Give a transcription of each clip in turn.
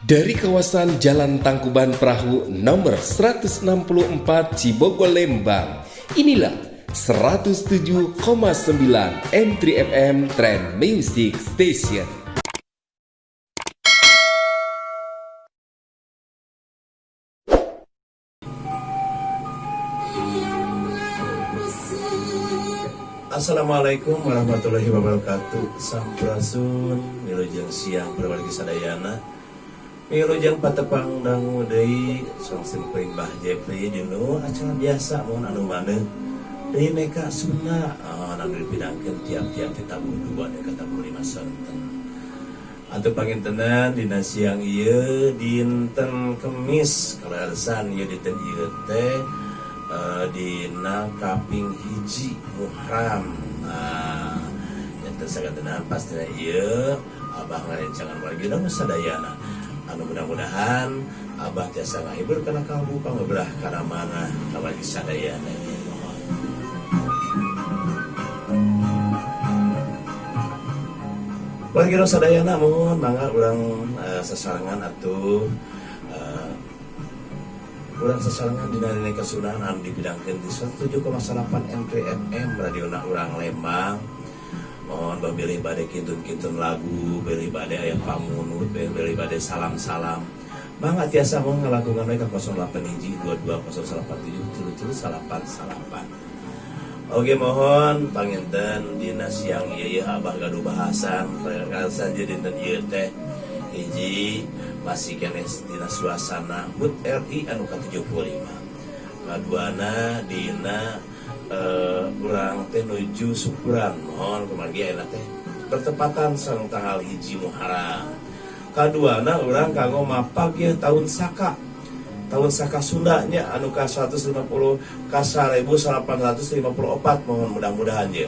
Dari kawasan Jalan Tangkuban Perahu nomor 164 Cibogo Lembang, inilah 107,9 M3 FM Trend Music Station. Assalamualaikum warahmatullahi wabarakatuh. Sampurasun, wilujeng siang wargi sadayana. Wilujeng patepang dangu deui sareng simkuring Bah Jepri dinu acara biasa mohon anu maneh Rineka Sunda, oh, anu dipidangkeun tiap-tiap ti tabuh 2 ka tabuh 5 sonten. Atuh pangintenan dina siang ieu dinten Kemis kaleresan ieu dinten ieu teh dina kaping 1 Muharram. Nah, janten sagantenan pastina ieu Abah ngarencangan wargi sadayana. Anu mudah-mudahan Abah tiasa ngahibur kana kalbu pangebrah kana manah ka wargi sadayana. Wargi sadayana mohon mangga urang sasarengan atuh urang sasarengan dina Rineka Sunda anu dipidangkeun di 107,8 M3 FM radiona urang Lembang. Mohon bilih bade kintun-kintun lagu, bilih bade aya pamunut, bilih bade salam-salam. Mangga tiasa mau ngalakukan we ka 08 hiji 22 087 33 99. Oke, mohon panginten dina siang ieu ieu Abah gaduh bahasan kaleresan ieu dinten ieu teh hiji masih keneh dina suasana HUT RI anu ka-75. Kaduana dina urang teh nuju syukuran, mohon kumargi ayeuna teh bertepatan sareng tanggal 1 Muharram. Kaduana urang kanggo mapag ieu tahun Saka. Tahun Saka Sunda nya anu ka 150 ka 1854, mohon mudah-mudahan ye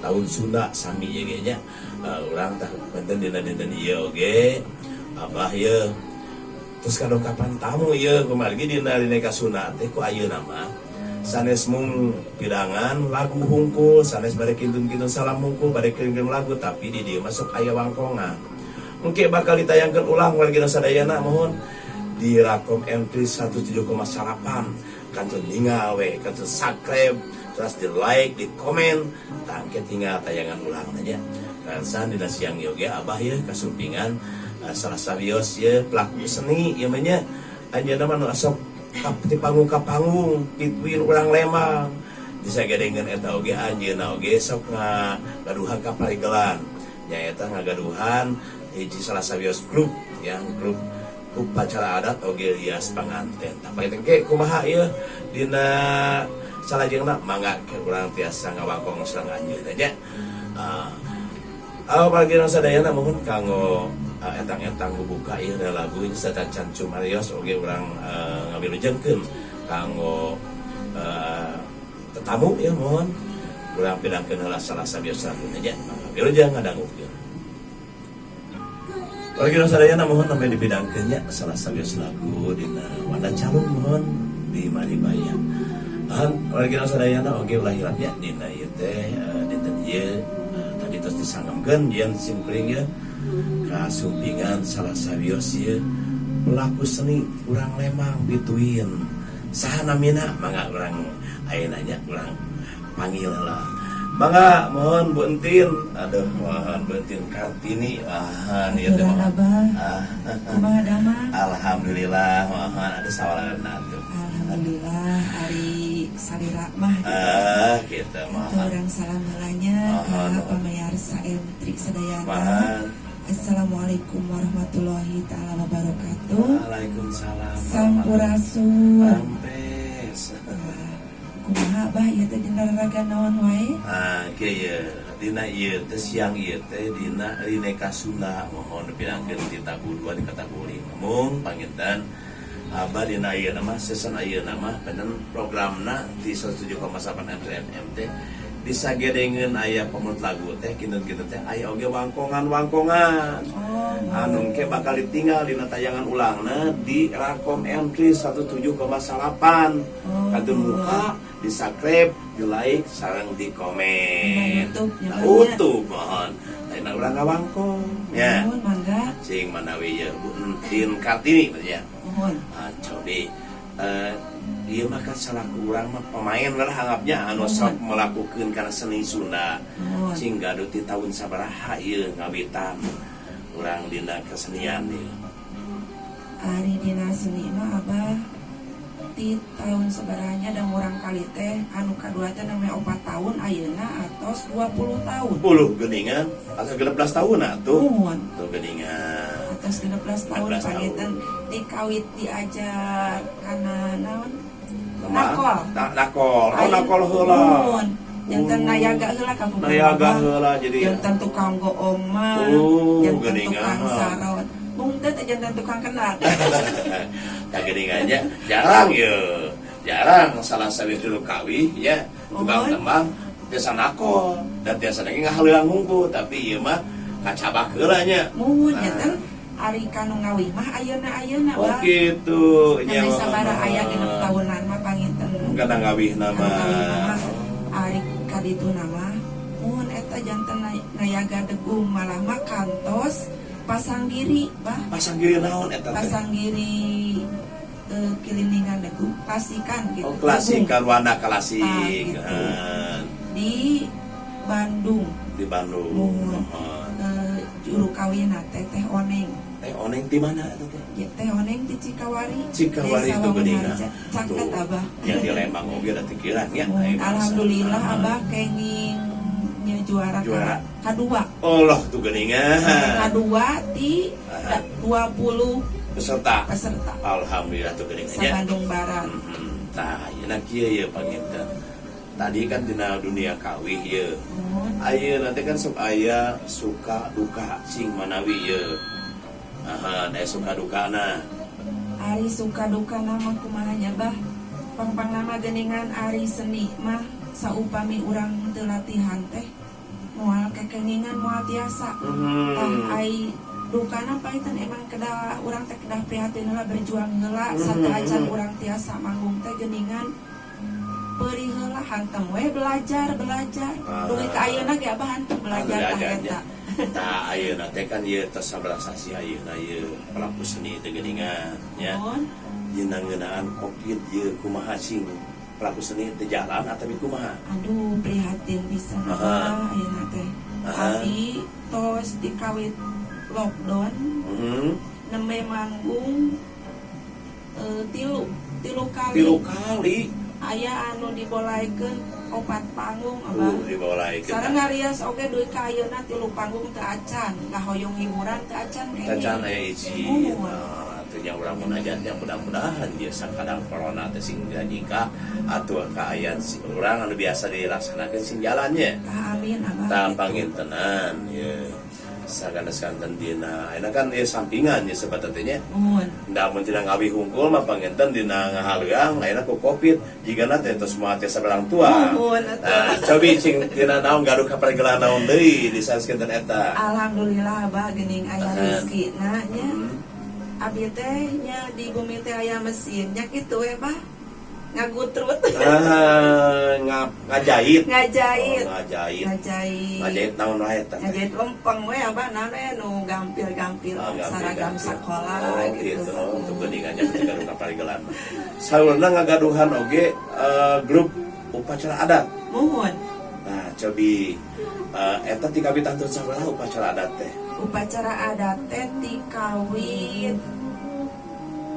tahun Sunda sami ye ge nya. Urang tah benten dina dinten ieu oge Abah ye terus kadongkapan tamu ieu kumargi dina Rineka Sunda teh ku ayeuna mah sanes mung pidangan lagu hungkul, sanes bade kintun-kintun salam hungkul, bade kirim-kirim lagu, tapi di dieu masuk aya wangkongan. Engke bakal ditayangkan ulang wargi sadayana mohon di Rakom M3 107,8 kantun ningal we, kantun subscribe, terus di like, di komen, tangke tinggal tayangan ulang aja. Kansan dina siang yoge Abah ya kasumpingan salah sawios ya pelaku seni ieu mah nya anjeunna mah nu asok di panggung ka panggung pituin urang Lembang. Disagedengeun eta oge anjeunna oge sok ngagaduhan ka parigelan nyaeta ngagaduhan hiji salah sawios grup yang grup upacara adat oge rias panganten. Tapi teh kumaha ieu dina salajengna mangga ke urang tiasa ngawangkong sareng anjeunna nya. Pagi sadayana mohon kanggo etang-etang buka ieu lagu ini satacan cumarios oge urang ngawilujengkeun kanggo tetamu ya, mohon urang pidangkeun heula salah sawios laguna nya. Mangga wilujeng ngadangukeun. Wargi sadayana mohon sampai dipidangkeun nya salah sawios lagu dina Wanda Calung mohon di Maribaya. Wargi sadayana oge ulah hilap nya dina ieu teh dinten ieu tadi tos disangemkeun yen simkuring ieu kasumpingan salah sawios ieu pelaku seni urang Lembang bituin saha namina, mangga urang ayeuna nya urang panggil lah. Mangga mohon Bu Entin, aduh mohon Bu Entin Kartini, ah ieu teh mohon. Abah. Kumaha damang? Alhamdulillah, mohon ada sawaran tuh. Alhamdulillah ari salira mah gitu. Ah, gitu mohon. Urang salam heulanya ka pamayarsa M3 sadayana. Mohon. Assalamualaikum warahmatullahi taala wabarakatuh. Waalaikumsalam. Sampurasun. Rampes. Kumaha Abah ieu teh dina raraga naon wae? Ah, kieu ye dina ieu teh siang ieu teh dina Rineka Sunda mohon dipidangkeun di tabuh 2 di tabuh 5. Mung panginten Abah dina ayeuna mah season ayeuna mah benten programna di 107,8 M3 FM teh disagedengeun aya pemunut lagu teh kinten-kinten teh aya oge wangkongan-wangkongan. Oh, anu engke bakal ditinggal dina tayangan ulangna di Rakom M3 107,8. Oh. Kantun muka di subscribe, di like, sareng di komen. YouTube, nya, Nah, Bang, ya. YouTube mohon. Lain urang ngawangkong ya. Mohon mangga. Sing manawi ya Bu Entin Kartini berarti ya. Mohon. Ah, cobi ieu mah kan salaku urang mah pemain lah anggapnya anu sok melakukan karena seni Sunda. Mohon. Sing gaduh ti tahun sabaraha ieu ngawitan urang dina kesenian ieu? Ari dina seni mah, Abah, ti tahun sabarahanya dan urang kali teh anu kadua teh namanya 4 tahun, ayeuna atos 20 tahun. 10 geuningan atau 16 tahun atuh. Mohon. Tuh geuningan. Atos 16 tahun. 16 tahun. Panginten dikawit diajar kana naon? Lemah. Nakol. Nakol. Oh, nakol heula. Mohon. Janten Oh. nayaga heula ka. Nayaga heula jadi. Janten tukang goong mah, Oh, janten geuningan. tukang sarot. Mung teh teh janten tukang kendang. Tah geuningannya jarang ya. Jarang salah satu dulu kawih ya tukang Mohon. tembang biasa nakol dan biasa lagi ngahaleuang hungkul, tapi ieu mah kacabak heula nya. Muhun. Nah. Janten ari kanu ngawih mah ayeuna-ayeuna, Oh, Bah. gitu. Nembe sabaraha aya 6 tahunan mah panginten. Kadang ngawih nama. Anu ngawih mah ari kadituna mah muhun eta janten nayaga degung, malah mah kantos pasanggiri, Bah. Pasanggiri naon eta teh? Pasanggiri kiliningan degung klasikan gitu. Oh, klasikan, warna klasik. Ah, gitu. Ah, Di Bandung. Di Bandung. Muhun. Oh. Juru kawin teh Teh Oneng. Teh Oneng di mana eta teh? Ya, Teh Oneng di Cikawari. Cikawari Desa itu geuningan. Wangunharja. Caket, Tuh. Abah. Ya di Lembang oge da teu kirang ya. Muhun. Ayo, bangsa. Alhamdulillah, Ah. Abah, kenging nya juara, Juara. Kadua. Allah tuh geuningan. Kadua ti Ah. 20 peserta. Peserta. Alhamdulillah tuh geuningan Sa nya. Bandung Barat. Tah, ayeuna kieu ye panginten. Tadi kan dina dunia kawih ye. Muhun. Ayeuna nanti kan sok aya suka duka, sing manawi ye. Aha, aya suka dukana. Ari suka duka nama kumaha nya, Bah? Pangpang nama geningan ari seni mah saupami urang teu latihan teh moal kekengingan, moal tiasa. Tah, ai dukana panginten emang kedah urang teh kedah prihatin heula, berjuang heula sateuacan urang tiasa manggung teh geningan perih heula, hantem we belajar belajar. Dugi ka ayeuna ge, Abah, hantem belajar tah Belajarnya. eta. Tah, ayeuna teh kan ieu tos 11 sasi ayeuna ieu pelaku seni teh geuningan nya. Muhun. Dina ngeunaan Covid ieu kumaha sing pelaku seni teh jalan atau kumaha? Aduh, prihatin pisan, Abah, ayeuna teh. Abi tos dikawit lockdown nembe manggung tilu tilu kali. Tilu kali. Aya anu dibolaikeun opat panggung, Abah. Dibolaikeun. Sareng ngarias oge dugi ka ayeuna tilu panggung teu acan, ngahoyong hiburan teu acan kenging. Tacan aya izin. Muhun. Nah, atuh nya urang munajatnya mudah-mudahan dia sakadang corona teh sing nyingkah atuh kaayaan si urang anu biasa dilaksanakeun sing jalannya. Tah, amin, Abah. Tah, gitu. Pangintenan ye sakanes kanten dina ayeuna kan ieu sampingan ya sebat teh nya. Muhun. Da mun tina ngawih hungkul mah panginten dina ngahaleuang ayeuna ku Covid jigana teh tos moal tiasa berang tua. Muhun atuh. Nah, cobi cing dina naon gaduh kaparegelan naon deui di sanes kinten eta? Alhamdulillah, Abah, geuning aya Tahan. rezekina nya. Abi teh nya di bumi teh aya mesin nya kitu we, Bah. Ngagutrut. Ah, ngajahit. Ngajahit. Oh, ngajahit. Ngajahit. Ngajahit naon wae eta teh? Ngajahit lempeng we, Abah, naon we nu gampil-gampil. Oh, gampil, seragam gampil. sekolah Oh, gitu. gitu. Untuk geuningannya ketika nu kaparegelan. Saurna ngagaduhan oge grup upacara adat. Muhun. Nah, cobi eta ti kawitan tahun sabaraha upacara adat teh? Upacara adat teh ti kawit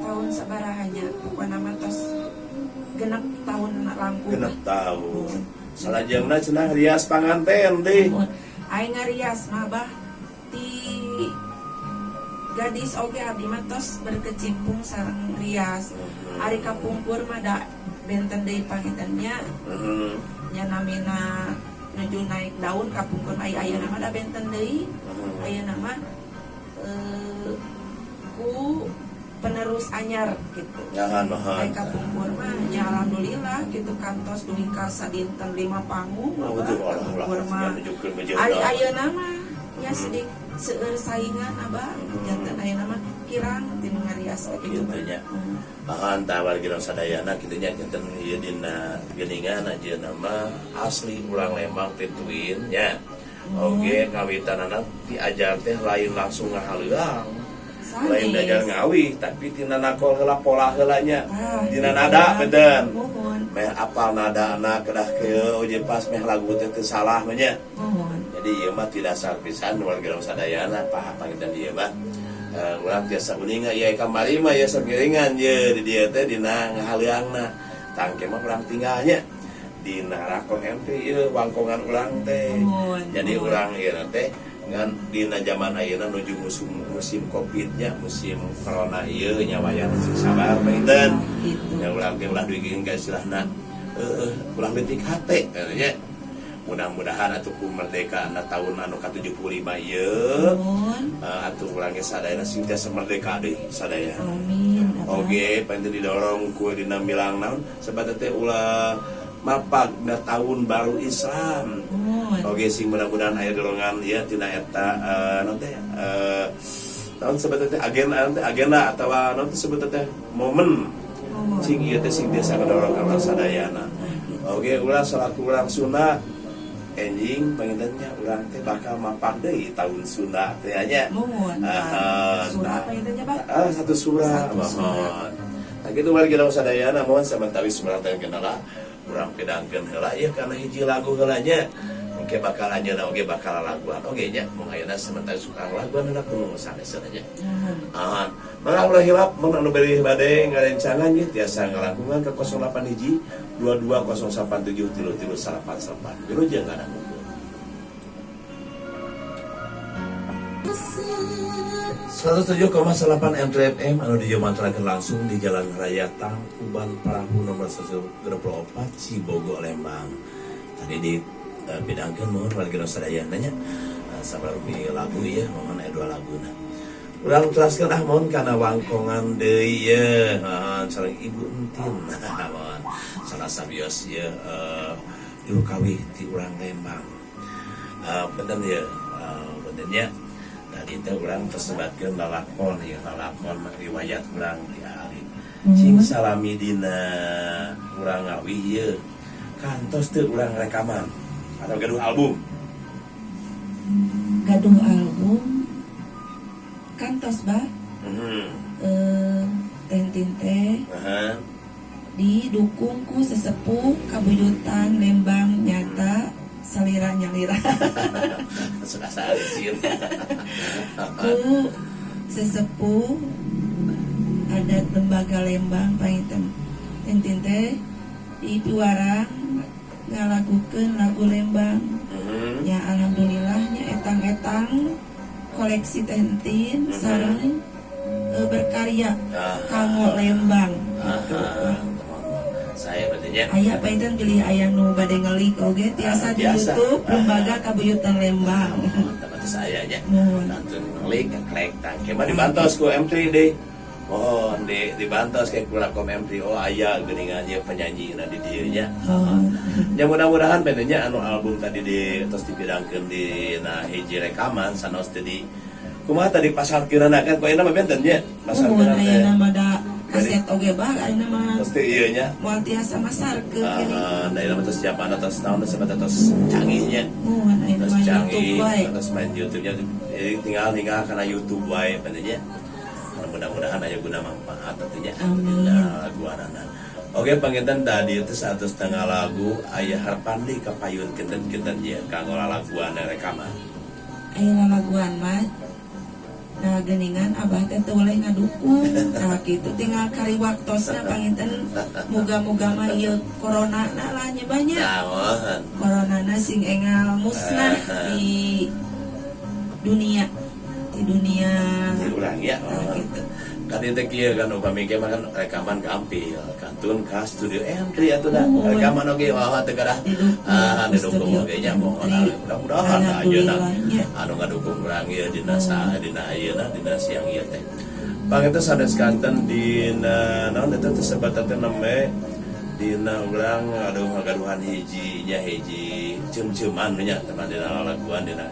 tahun sabarahanya, pokokna mah tos 6 tahun langkung. 6 tahun. Salajengna cenah rias panganten deui. Muhun. Aing ngarias mah, Bah, ti gadis oge abdi mah tos berkecimpung sareng rias. Ari kapungkur mah da benten deui pangintennya nya namina nuju naik daun kapungkur mah. Aya ayeuna mah da benten deui. Ayeuna mah ku penerus anyar gitu. Jangan mahal. Ai kapungkur mah nya alhamdulillah gitu kantos dugi ka sadinten 5 panggung. Oh, Abah, betul, Allah kapungkur Allah. mah. Ya nunjukkeun bejeu. Ari ayeuna mah nya sedih seueur saingan, Abah, janten ayeuna mah kirang tinu ngarias Oh, gitu. kitu nya. Bahan tawar girang sadayana kitu nya janten ieu dina geuningan ajeuna mah asli urang Lembang tituin nya. Oge kawitanana diajar teh lain langsung ngahaleuang. Lain belajar ngawih, tapi tina nakol heula, pola heula nya. Ah, dina gitu. Nada beden. Muhun. Meh apal nada anak kedah kieu oge pas meh lagu teh teu salah mah nya. Muhun. Jadi ieu mah tidak dasar pisan warga sadayana paham panginten ieu mah. Urang tiasa uninga ieu kamari mah ya sagiringan ye di dieu teh dina ngahaleangna. Tangke mah urang tinggalnya dina Rakom MP ieu wangkongan urang teh. Muhun. Jadi Muhun. Urang ieu teh ngan dina zaman ayeuna nuju musim musim Covid nya, musim corona ieu nya, wayahna sing sabar panginten. Gitu. Nya urang teh ulah dugi ka istilahna ulah leutik hate nya. Mudah-mudahan atuh ku merdeka na tahun anu ka-75 ieu Muhun. Atuh urang ge sadayana sing tiasa merdeka deui sadaya. Amin, Abah. Oge, panginten didorong ku dina milang naon sebat teh ulah mapag na tahun baru Islam. Muhun. Oke, sing mudah-mudahan aya dorongan ya tina eta naon teh naon sebat teh agenda, naon teh agenda atawa naon teh sebut teh momen Muhun. sing ieu teh sing tiasa ngadorong ka urang sadayana. Nah, gitu. Oke, ulah selaku urang Sunda enjing pangintennya urang teh bakal mapag deui tahun Sunda teh nya. Muhun. Ah, Surah nah. apa itu nya, Pak? Ah, satu surah. Satu surah. Mohon. Nah, kitu wargi sadayana, mohon samentawis urang teh kenala urang pidangkeun heula ieu kana hiji lagu heula nya. Engke bakal anjeunna oge bakal laguan oge nya. Mung ayeuna samentawis urang laguan heula kudu sanes nya. Muhun. Ah, mangga ulah hilap mun anu bade bade ngarencangan ye tiasa ngalangkungan ke 08 hiji 22087 3388. Wilujeng ngadangukeun. 107,8 M3 FM anu dijumatrakeun langsung di Jalan Raya Tangkuban Parahu nomor 124 Cibogo, Lembang. Tadi di pidangkeun mohon warga sadayana nya. Sabar lagu ya, mohon aya dua lagu nah. Urang teraskeun ah mohon kana wangkongan deui ye, sareng Ibu Entin. Mohon salah sabios ye juru kawih ti urang Lembang. Benten ye, benten nya. Tadi teh urang tersebatkeun lalakon ya, lalakon riwayat urang di alit. Cing salami dina urang ngawih ye. Kantos teu urang rekaman atau gaduh album? Gaduh album kantos, Bah. Teh Entin teh didukung ku sesepuh kabuyutan Lembang nyata salira nyalira. Sudah salicin. Ku sesepuh adat lembaga Lembang panginten Entin teh di piwarang ngalagukeun lagu Lembang. Ya alhamdulillahnya etang-etang koleksi Teh Entin sareng berkarya kanggo Lembang gitu. Saya berarti Aya panginten pilih aya nu bade ngelik oge tiasa di Tiasa. YouTube Lembaga Kabuyutan Lembang. Tempat saya nya. Nuhun. Nonton ngelik ngeklek tangke mah dibantos ku M3 deh. Oh, di dibantos kayak ku M3, oh aya geuningan ieu penyanyi na di dieu nya. Oh. Ya mudah-mudahan bedanya anu album tadi di terus dipidangkeun di na hiji rekaman sanos teh di kumaha tadi pasarkeunana kan, kok mah benten nya Nuhun. pasarkeunana teh. Ayeuna mah da kaset oge, Bah, ayeuna mah Terus teh ieu nya. Moal tiasa masarkeun gini. Ah, da ieu mah terus zaman atas naon disebut atas canggihnya. Nuhun, ayeuna Terus mah YouTube canggih, wae. terus main YouTube-nya, jadi tinggal tinggal karena YouTube wae pentingnya. Mudah-mudahan aya guna manfaat tentunya. Amin. Dina lagu anak. Oke, panginten tadi itu 1,5 lagu aya harapan di kapayun kinten-kinten ya kanggo lalaguan rekaman. Aya lalaguan mah. Nah, geningan abah teh teu boleh ngadukung. Nah, kitu tinggal kari waktosna panginten muga-muga mah ieu corona na lah nya banyak. Nah, mohon. Corona na sing engal musnah di dunia, di dunia. Di urang ya. Nah, gitu. Kan itu kieu kan upami ge mah kan rekaman gampil kantun ka studio M3 atuh da Nuhun. rekaman oge wah teu gadah. Didukung ah ku didukung studio oge nya mohon M3. Mudah-mudahan ayeuna Alhamdulillahnya. Anu ngadukung urang ieu dina sa dina ayeuna dina siang ieu teh. Pang itu sanes kanten dina naon eta teh sebat teh nembe dina urang aduh ngagaduhan hiji nya hiji ceum-ceuman nya teman dina lalaguan dina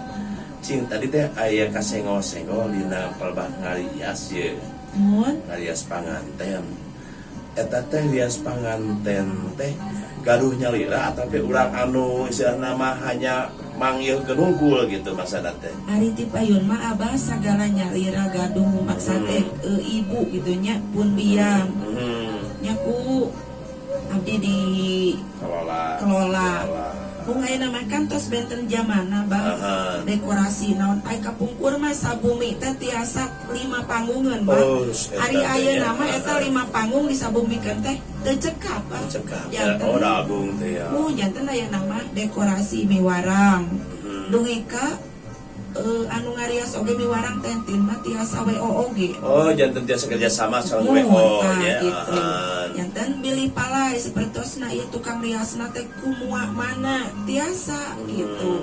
cing tadi teh aya kasenggol-senggol dina palbah ngarias ye. Nuhun. Ngarias panganten eta teh, rias panganten teh gaduh nyalira tapi urang anu istilah nama hanya Manggihkeun hungkul gitu maksudna teh. Ari ti payun mah Abah sagala nyalira gaduh maksa teh ibu gitu nya pun biang nya ku abdi di Kelola. Kelola. Mung ayeuna mah kan tos benten jamana, Bah. Dekorasi naon ai kapungkur mah sabumi teh tiasa lima panggungan, Bah. Oh, eta Ari teh ayeuna nya. mah eta lima panggung disabumikeun teh teu cekap, Bah. Cekap. Ya, Janten oh, da agung teh ya. Mu janten ayeuna mah dekorasi miwarang. Dugi ka anu ngarias oge miwarang tentin mah tiasa WO oge. Oh, janten tiasa kerjasama sareng Muhun, WO tah, nya. gitu. Aha. Janten bilih palai sepertosna ieu tukang riasna teh kumua mana tiasa gitu.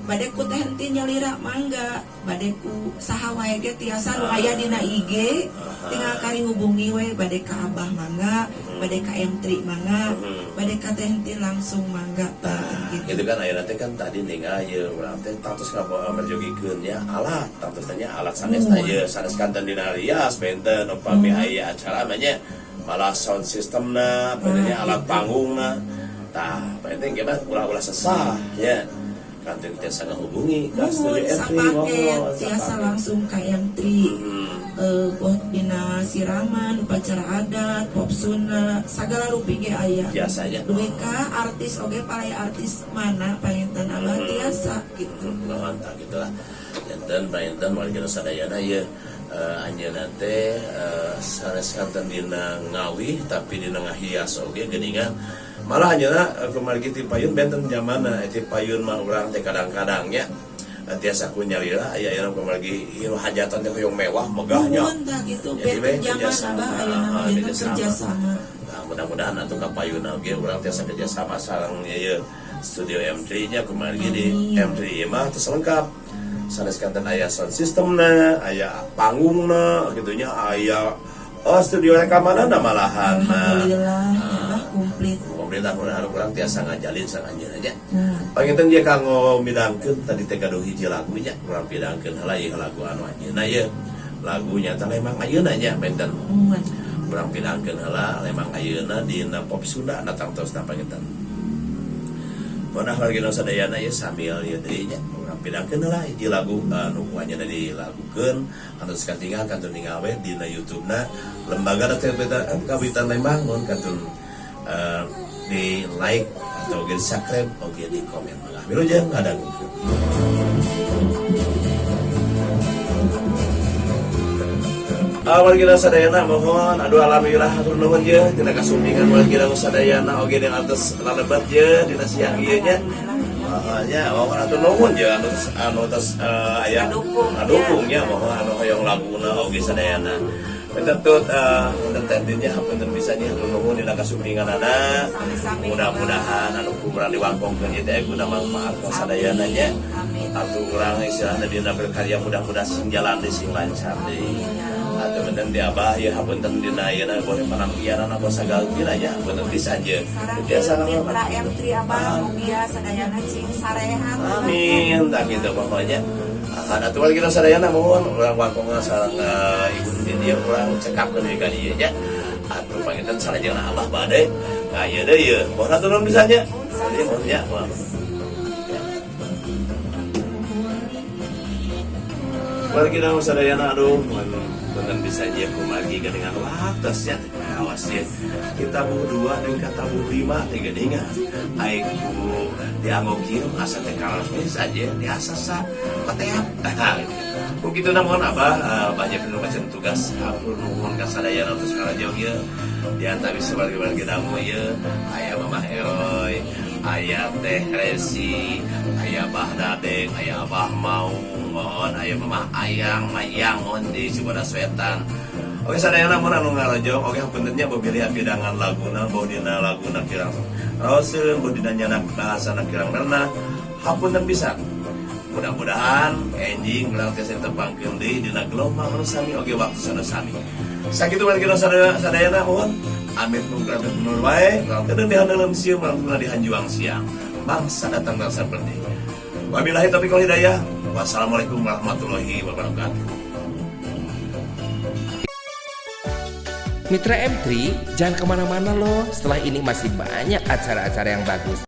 Bade ku teh henteu nyalira mangga, bade ku saha wae ge tiasa nu aya dina IG, tinggal kari hubungi we bade ka Abah mangga, bade ka M3 mangga, bade ka teh henteu langsung mangga Nah, gitu. gitu kan ayeuna teh kan tadi ningal ieu urang teh tangtos merjogikeun nya alat, tangtos nya alat sanesna ieu sanes kanten dina rias benten upami aya acara mah nya malah sound systemna, benten nya alat panggungna. Tah, benten ge mah ulah-ulah sesah ya. Kanten tiasa ngahubungi ka Muhun studio M3 sapaket mohon, tiasa sapaket. Langsung ka M3. Boh dina siraman, upacara adat, pop Sunda, sagala rupi ge aya. Biasanya. Dugi ka artis oge palai artis mana panginten Abah tiasa gitu. Nuhun, tah gitu lah. Janten panginten warga sadayana ieu anjeunna teh sanes kanten dina ngawih tapi dina ngahias oge geuningan. Malah anjeunna kumargi ti payun benten zamanna ti payun mah urang teh kadang-kadang nya tiasa ku nyalira aya aya kumargi ieu hajatan teh hoyong mewah megahnya. Nuhun tah gitu Jadi benten we zaman kerjasama. Abah ayeuna mah Ah, janten kerjasama. kerjasama. Nah, mudah-mudahan atuh kapayuna oge urang tiasa kerjasama sareng ieu studio M3 nya kumargi di Amin. M3 ieu mah tos lengkap. Sanes kanten aya sound systemna, aya panggungna gitu nya, aya oh studio rekamanana malahan mah. Alhamdulillah Abah komplit. Pemerintah mudah urang tiasa ngajalin sareng anjeunna nya. Panginten dia kanggo midangkeun tadi teh gaduh hiji lagu nya, urang pidangkeun heula ieu lagu anu anjeunna ieu. Lagu nyata memang ayeuna nya benten. Muhun. Urang pidangkeun heula memang ayeuna dina pop Sunda datang terus panginten. Pernah wargi nu sadayana ieu sambil ieu deui nya urang pidangkeun heula hiji lagu anu ku anjeunna dilagukeun anu katinggal kantun ningal we dina YouTube-na Lembaga Data Kabupaten Lembang mun kantun di like atau di subscribe oge di komen mangga. Wilujeng ngadangukeun. Wargi sadayana mohon aduh alhamdulillah hatur nuhun ye tina kasumpingan wargi sadayana oge dina atos lalebet ye dina siang ieu nya. Nya mohon hatur nuhun ye anu anu tos aya Ngadukung, ngadukung nya mohon anu hoyong laguna oge sadayana. Tut punten teh dinya hapunten bisa nya hatur nuhun dina kasumpinganana. Sami-sami. Mudah-mudahan anu ku urang diwangkongkeun ieu teh guna manfaat ka sadayana nya. Amin. Atuh urang istilahna dina berkarya mudah-mudahan sing jalan deui sing lancar deui. Atuh benten di Abah ya hapunten dina ayeuna boleh penampilan apa sagala nya hapunten bisa aja. Sareng Biasa mitra M3 Abah mugia sadayana cing sarehat. Amin, tak gitu pokoknya. Akan atuh wargi sadayana mohon urang wangkongna sareng ibu di dieu urang cekapkeun deui ka dieu nya. Atuh panginten salajengna Abah bade ka ieu deui ye. Mohon hatur nuhun pisan nya. Jadi mohon ya, mohon. Ya. Wargi sadayana aduh mohon punten bisa aja kumargi dengan waktos ya awas ya kita bu dua dan kata bu lima tiga dengan ai ku dianggo kieu asa teh karos bisa aja diasa sa pateap. Ku kitu mohon Abah banyak nu macam tugas hatur nuhun ka sadayana terus jauh ieu di antara wargi-wargi dangu ieu aya Mamah Eroy, aya Teh Resi, aya Abah Dadeng, aya Abah Maung, mohon aya Mamah Ayang Mayang mohon di Cibodas Wetan. Oke sadayana mun anu ngarojong oke hapunten nya bobilih pidangan laguna boh dina laguna kirang raoseun boh dina nyanak bahasana kirang renah hapunten pisan. Mudah-mudahan enjing urang tiasa ditepangkeun deui dina gelombang anu sami oge waktu anu sami. Sakitu wargi sadayana mohon amit nu amit nur wae urang teu dihaneuleum sieun urang teu dihanjuang siang. Bangsa datang bangsa pergi. Wabillahi taufiq wal hidayah. Wassalamualaikum warahmatullahi wabarakatuh. Mitra M3, jangan kemana-mana loh. Setelah ini masih banyak acara-acara yang bagus.